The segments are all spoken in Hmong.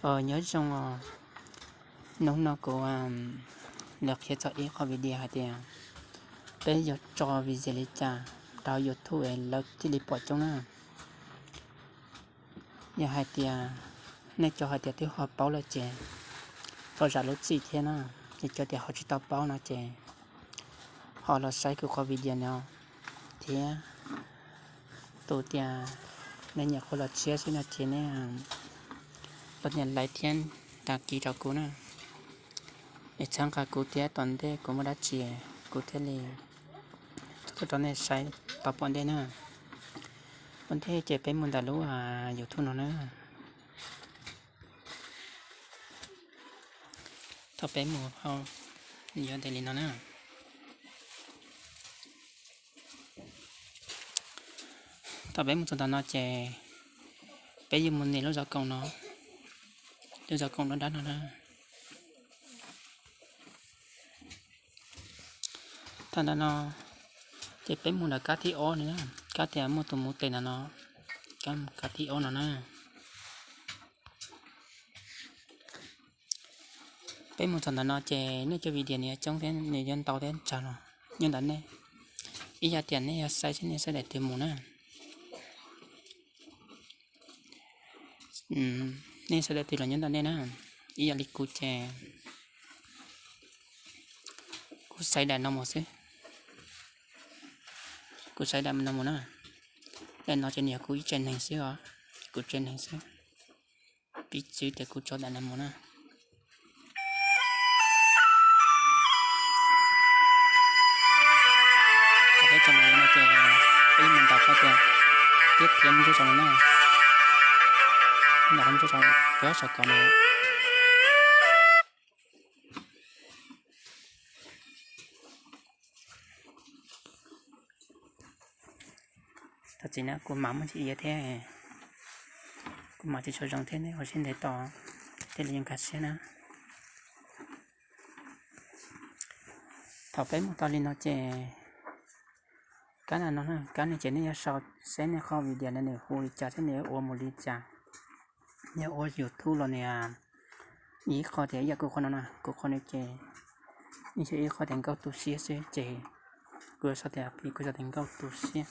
Nyob zoo os, hnub no kuv los qhia txog ib qho video hais tias peb yuav tso video li cas rau YouTube es lawv thiaj li pom coob na. Yog hais tias nej cov hais tias twb ho paub lawm ces ho zam lub txim thiab na. Yog cov tias ho tsis tau paub no ces ho los saib kuv qhov video no thiab. Tus tias nej nyiam qhuas los tshiab xwb no ces nej los nias like thiab đăng ký rau kuv na, es txhawb nqa kuv thiab. Tom ntej kuv muaj dab tsi kuv thiaj li tso tuaj rau nej saib tau pom ntej na. Ua ntej ces peb mus ntawm lub YouTube no na. Thaum peb mus hauv, yuav ntes li no na. Thaum peb mus txog ntawm no ces peb yuav mus nias lub zov koom no, lub zov koom dawb dawb no na. Thaum ntawm no ces peb mus ntawm kab thib ob no, kab tias muaj tus mus tes ntawm no, kab thib ob no na. Peb mus txog ntawm no ces nej cov video nws yuav coob thiab nws yuav ntau thiab tsawg los nyob ntawm nej. Ib yam tias nej yuav saib seb nej saib daim twg mus na. Nej saib daim twg los nyob ntawm nej na. Ib yam li kuv ces kuv saib daim no mus xwb. Kuv saib daim no mus na. Daim no ces nws yog kuv ib tsev neeg xwb os, kuv tsev neeg xwb. Piv txwv tias kuv tso daim no mus na. Thaum peb tso mus no ces peb mus ntaus qhov tias tiếp theo ntsuj saum no na. Ntaus qhov ntsuj saum, saum kom no. Thov txim na, kuv mam muaj tsis iav thiab, kuv mam tsis tshua zoo thiab, nej ua siab ntev tos thiaj li yuav nkag siab na. Thaum peb mus tau li no ces kab no, kab no ces nej yuav sau seb nej qhov video no nws hu li cas thiab nws yuav ua mus li cas. Yog ua YouTube los nws ib qho tias ib yam kuv qhov no na, kuv qhov no ces nws yog ib qho tias nkauj tu siab xwb ces kuv yuav sau tias, kuv sau tias nkauj tu siab.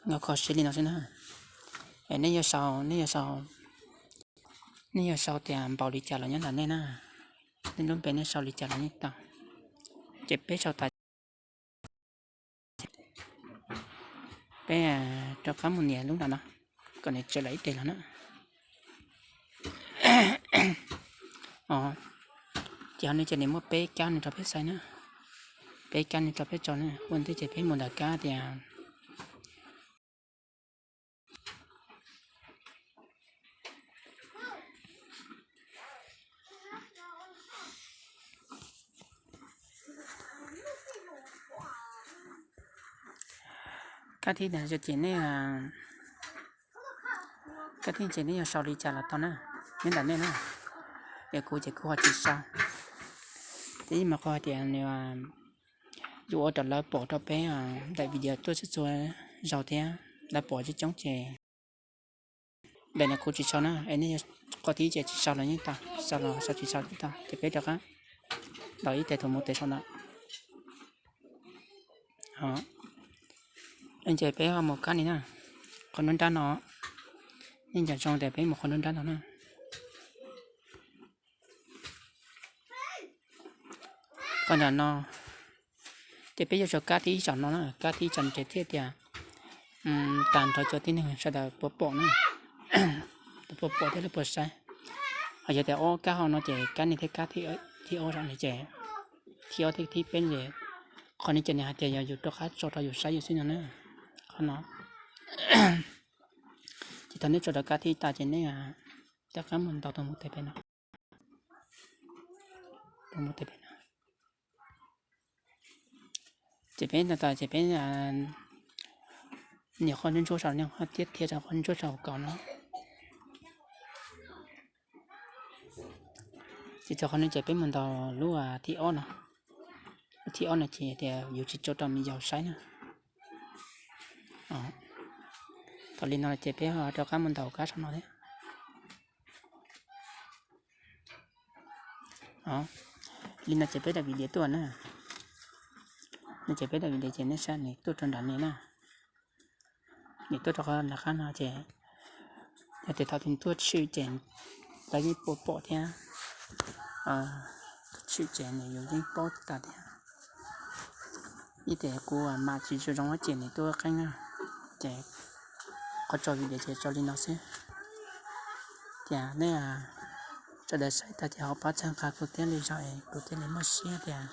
Nkauj kho siab li no xwb na. Es nej yuav sau, nej yuav sau, nej yuav sau tias npaum li cas los nyob ntawm nej na. Nej lub npe nej sau li cas los yeej tau. Ces peb sau tas, peb rov qab mus nias lub nram no kom nws tsaws lawm ib teg los na. Ces ho no ces nws muaj peb kab no rau peb xaiv na. Peb kab no rau peb tso na. Ua ntej ces peb mus ntawm kab tias kab thib no ces nej, kab thib ces nej yuav sau li cas los tau na, nyob ntawm nej na. Es kuv ces kuv ho tsis sau, ces ib yam qhov hais tias nws yuav ua rau lawv pom rau peb daim video tuaj txhua txhua zaus thiab lawv pom coob coob ces daim no kuv tsis sau na. Es nej qhov thib ces tsis sau los yeej tau, sau los sau tsis sau yeej tau. Ces peb rov qab ntaus ib teg tus mus tes saum no. Ces peb ho mus kab ni na, qhov nruab nrab no. Nej nco ntsoov tias peb mus qhov nruab nrab no na. Qhov nram no ces peb yuav sau kab thib ib saum no na, kab thib ib saum no ces thiaj tias tag nrho cov tib neeg sawv daws puas pom na, puas pom thiab lawv puas saib. Ho yog tias ob kab hauv no ces kab ni thiab kab thib ob saum no ces thib ob thiab thib peb ces qhov no ces nws hais tias yog yus rov qab tso rau yus saib yus xwb no na. Qhov no ces thaum nej tso rau kab thib tas ces nej rov qab mus ntaus tus mus tes pem no. Ces peb no tas ces peb nias qhov ntsuab ntsuab saum no thiab thiab rau qhov ntsuab saum kaum no. Ces txog qhov no ces peb mus ntaus lub thib ob no. Lub thib ob no ces tias yuav tsis tso rau me yaus saib na. Thaum li no ces peb ho rov qab mus ntaus kab saum no thiab. Li no ces peb daim video tuaj na. No ces peb daim video ces nej saib nws tuaj rau nram no na. Nws tuaj rau qhov nram qab no ces yog tias thaum twg tuaj tshwm ces lawv yeej pom pom thiab. Tshwm ces nws yuav yeej paub tas thiab. Vim tias kuv mam tsis zoo ces nws tuaj qeeb na. Ces qhov tso video ces tso li no xwb. Ces nej sawv daws saib tas ces ho pab txhawb nqa kuv thiab li zog es kuv thiaj li muaj siab tias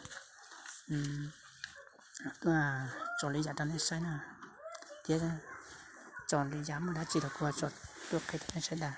tuaj tso li yam rau nej saib na, thiab tso li yam muaj dab tsi los kuv tso tuaj qhia rau nej saib tas.